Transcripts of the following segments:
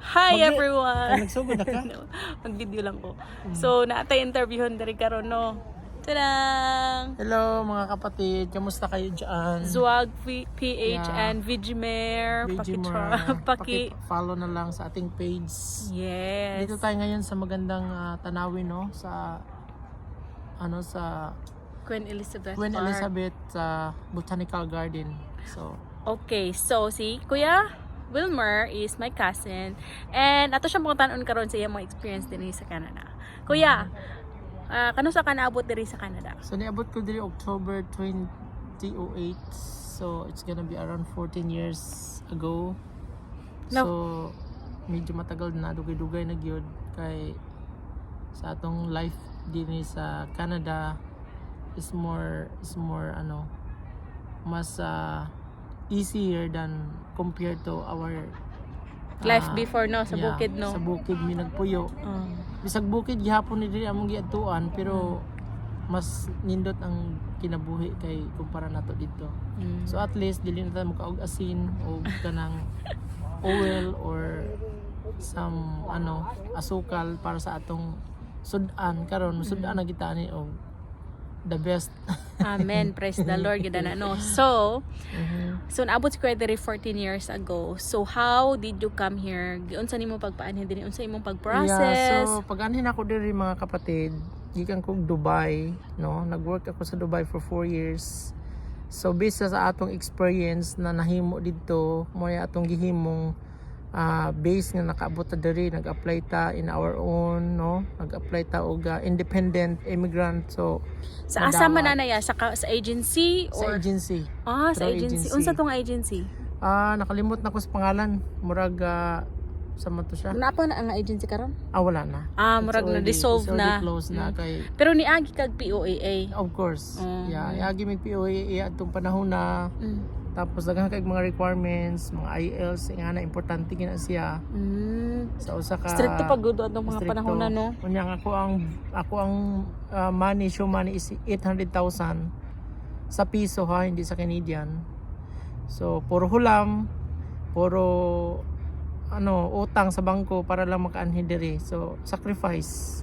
Hi everyone. Ay, nagsugod na ka? No, mag-video lang ko. So, naa tay interviewon diri karon, no. Tadang! Hello, mga kapatid, kamusta kayo dyan? Zwag PH and Vigimer. Vigimer. Paki, Follow na lang sa ating page. Yes. Dito tayo ngayon sa magandang tanawin, no, sa ano, sa Queen Elizabeth Queen Park. Elizabeth Botanical Garden. So, Okay, so si Kuya Wilmer is my cousin and ato siyang pangutan-on karon sa iyang mga experience dinhi sa Canada. Kuya, kanusa ka naabot diri sa Canada? So niabot ko diri October 2008. So it's gonna be around 14 years ago. No. So medyo matagal na, dugay-dugay na gyud kay sa atong life dinhi sa Canada is more ano, mas easier than compared to our Life before, no, sa yeah, bukid, no. Sa bukid mi nagpuyo. Bisag bukid gihapon ni diri among giadtuan, pero mas nindot ang kinabuhi kay kumpara nato dito. So at least dili na ta mukaog asin o kanang oil or some ano, asukal para sa atong sudan karon. Sudan na kita ani og the best. Amen. Praise the Lord. Ganda na, no. So, naabot si Kuya diri 14 years ago. So, how did you come here? Giunsa nimo pagpaanhin dinhi? Unsa imong pag-process? Yeah, so pag-anhin ako diri, mga kapatid, gikan kog Dubai, no? Nag-work ako sa Dubai for 4 years. So based sa atong experience na nahimo didto, mao atong gihimong base nga nakaabot ta diri, nag-apply ta in our own, no? Nag-apply ta og independent immigrant. So Sa asa man nadawat. na ya? Sa agency Sa or agency. Ah, sa Through agency. agency. Unsa tong agency? Ah, nakalimot na ko sa pangalan. Murag sa man to siya? Naa pa na ang agency karon? Ah, wala na. Ah, It's murag na dissolve it's already na. closed na kay Pero niagi kag POEA. Of course. Mm. Yeah, yagi mig POEA atong panahon na. Tapos daghan kay mga requirements, mga IELTS, nga na importante gina siya sa usa ka Stricto pa gud atong mga stricto. panahon na, no. Unya nga ako ang money, show money is 800,000 sa piso ha, hindi sa Canadian. So puro hulam, puro ano, utang sa bangko para lang makaanhi diri. So sacrifice.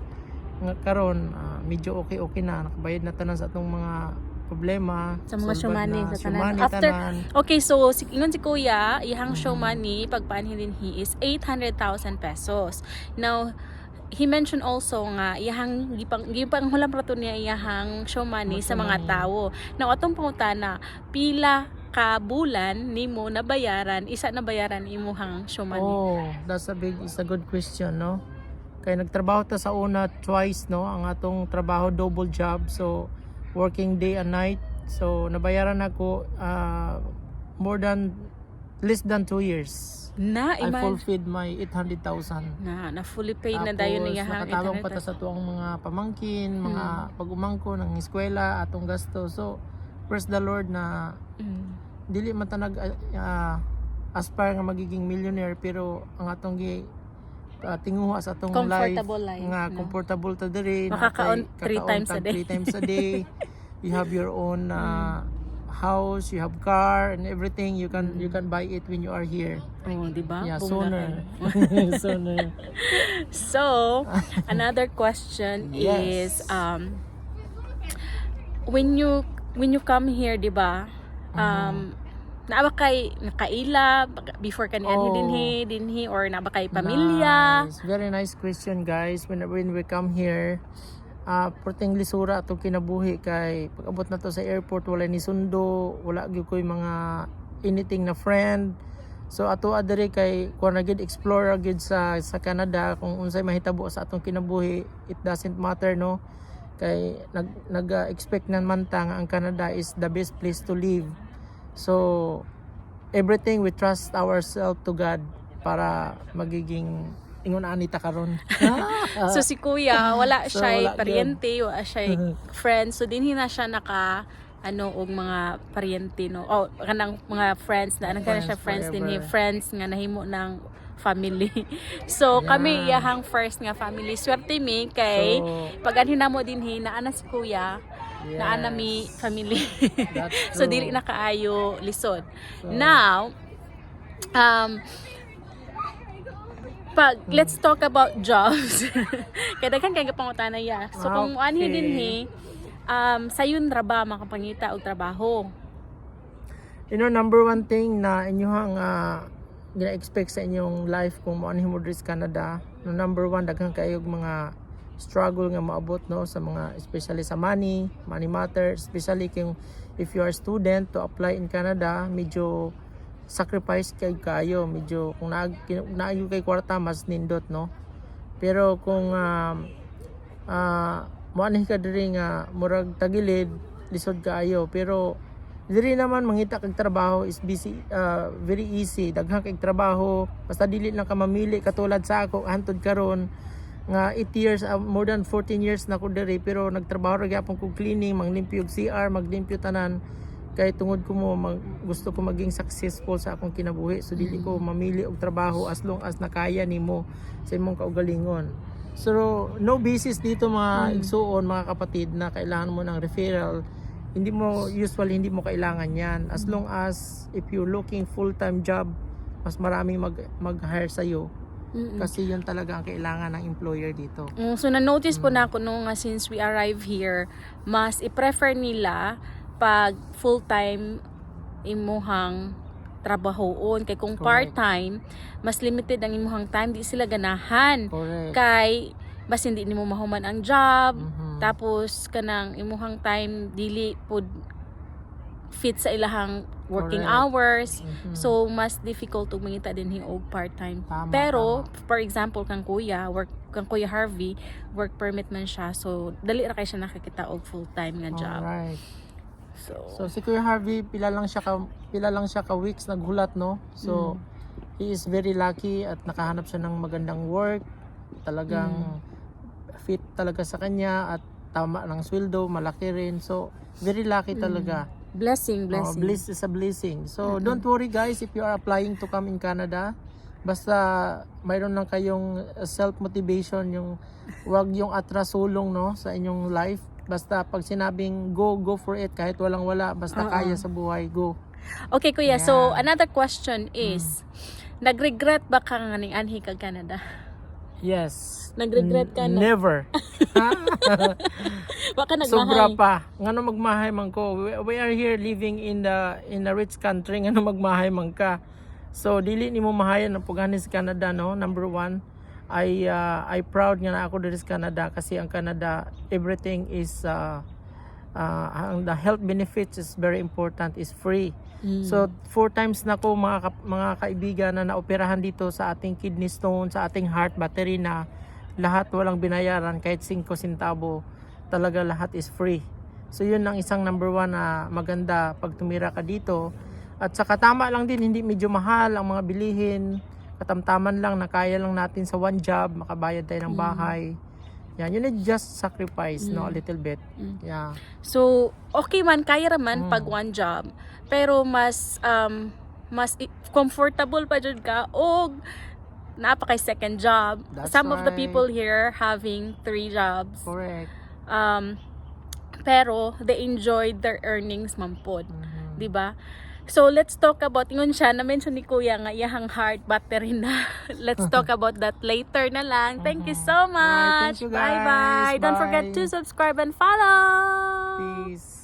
Nga karon medyo okay-okay na, nakabayad na tanan sa atong mga problema. Sa mga Sulbad show money, na, sa show tanan. money, tanan. Okay, so si ingon si Kuya, iyang show money pagpaanhin dinhi is 800,000 pesos. Now, he mentioned also nga iyang gipang hulam ra to niya iyang show money sa Show mga money. tawo. Now, atong pangutana, pila ka bulan nimo nabayaran, isa nabayaran imuhang show money? Oh, that's a big is a good question, no? Kay nagtrabaho ta sa una twice, no? Ang atong trabaho, double job. So working day and night. So nabayaran ako more than less than 2 years. Na I iman fulfilled my 800,000. na fully paid na dayon Tapos, iyang nakatabang pa ta 800,000. sa tuang mga pamangkin, mga pag-umangko ng eskwela, atong gasto. So praise the Lord na dili man ta nag aspire nga magiging millionaire, pero ang atong gi tinguha sa atong Comfortable life, life, nga no? comfortable ta diri. Makakaon natay three kakaon times a tag day. three times a day. You have your own house, you have car and everything. You can buy it when you are here. Oh, di ba? Yeah. Bongga Sooner kayo. sooner. So, another question is when you come here, 'di ba? Naa ba kay nakaila before ka nianhi dinhi or naa ba kay pamilya? Nice. Very nice question, guys. When we come here, perting lisura atong kinabuhi kay pag abot na to sa airport, wala ni sundo, wala gyud koy mga anything na friend. So ato adiri kay kuan na gyud, explorer gyud sa Canada. Kung unsay mahitabo sa atong kinabuhi, it doesn't matter, no? Kay nag nag expect na man ta nga ang Canada is the best place to live. So everything, we trust ourselves to God para magiging ingon ani ta karon. So si Kuya, wala So, siya wala gyud. paryente, wala siya friends. So dinhi na siya naka ano og mga paryente, no. Oh, kanang mga friends na anong Friends siya friends dinhi, forever. friends nga nahimo ng family. So kami iyahang first nga family. Swerte mi kay So, pag anhi namo dinhi naa na si Kuya, naa na mi family. That's So true. dili na kaayo lisod. So, Now, Pag let's talk about jobs. Kay daghan kay pangutana ya. So kung anhi dinhi, sayon ra ba makapangita og trabaho? Number one thing na inyong gina-expect sa inyong life kung moanhi mo diri sa Canada, no, number one, daghan kayo og mga struggle nga maabot, no, sa mga, especially sa money, money matters, especially kung if you are student to apply in Canada, medyo sacrifice kay kayo, medyo kung naayo kay kwarta, mas nindot, no? Pero kung moanhi ka diri nga murag tagilid, lisod kaayo. Pero diri naman mangita kag trabaho is busy, very easy. Daghan kay trabaho, basta dili lang ka mamili katulad sa ako hantod karon nga 8 years, more than 14 years na ko diri, pero nagtrabaho ra gyapon kog cleaning, manglimpyo og CR, maglimpyo tanan, kay tungod ko mo gusto ko maging successful sa akong kinabuhi. So dili ko mamili og trabaho as long as nakaya nimo sa imong kaugalingon. So no basis dito, mga igsuon, mga kapatid, na kailangan mo ng referral. Hindi mo usually, hindi mo kailangan yan. As long as if you're looking full-time job, mas maraming mag-hire sa iyo kasi yun talaga ang kailangan ng employer dito. So na-notice po na ako no nga since we arrive here, mas i-prefer nila pag full-time imuhang trabahoon kay kung part-time, mas limited ang imuhang time, di sila ganahan kay bas hindi nimo mahuman ang job, tapos kanang imuhang time dili pud fit sa ilahang working hours. So mas difficult ug mangita din og part-time. Pero for example kang Kuya Harvey, work permit man siya, so dali ra kay siya nakakita og full-time nga job. So, So si Kuya Harvey, pila lang siya ka weeks naghulat, no. So he is very lucky at nakahanap siya ng magandang work. Talagang fit talaga sa kanya at tama ng sweldo, malaki rin. So very lucky talaga. Blessing, Oh, blessing. bliss is a blessing. So don't worry, guys, if you are applying to come in Canada. Basta mayroon lang kayong self-motivation, yung wag yung atrasulong, no, sa inyong life. Basta pag sinabing go, go for it, kahit walang wala, basta kaya sa buhay, go. Okay, Kuya, so another question is, nagregret ba ka nga ning anhi kag Canada? Yes. Nagregret ka na? Never. Wa ka nagmahay? Sobra pa. Ngano magmahay man ko? We are here living in a rich country, ngano magmahay man ka? So dili nimo mahayan ang pag-anhi sa Canada, no. Number one, I proud nga na ako diri sa Canada kasi ang Canada, everything is ang the health benefits is very important, is free. So four times na ko, mga kaibigan, na naoperahan dito sa ating kidney stone, sa ating heart battery na lahat, walang binayaran kahit 5 sentabo. Talaga lahat is free. So yun ang isang number one na maganda pag tumira ka dito. At saka tama lang din, hindi medyo mahal ang mga bilihin. Katamtaman lang na kaya lang natin sa one job, makabayad tayo ng bahay. Yan, you need just sacrifice, no, a little bit. Yeah. So, okay man, kaya raman pag one job. Pero mas comfortable pa jud ka og naa pa kay second job. That's Some of the right. people here having three jobs. Pero they enjoyed their earnings man pod. 'Di ba? So let's talk about, ingon siya, na mention ni Kuya nga iyahang heart battery na. Let's talk about that later na lang. Thank you so Alright, thank much. you, Bye bye. guys. Don't forget Bye. to subscribe and follow. Peace.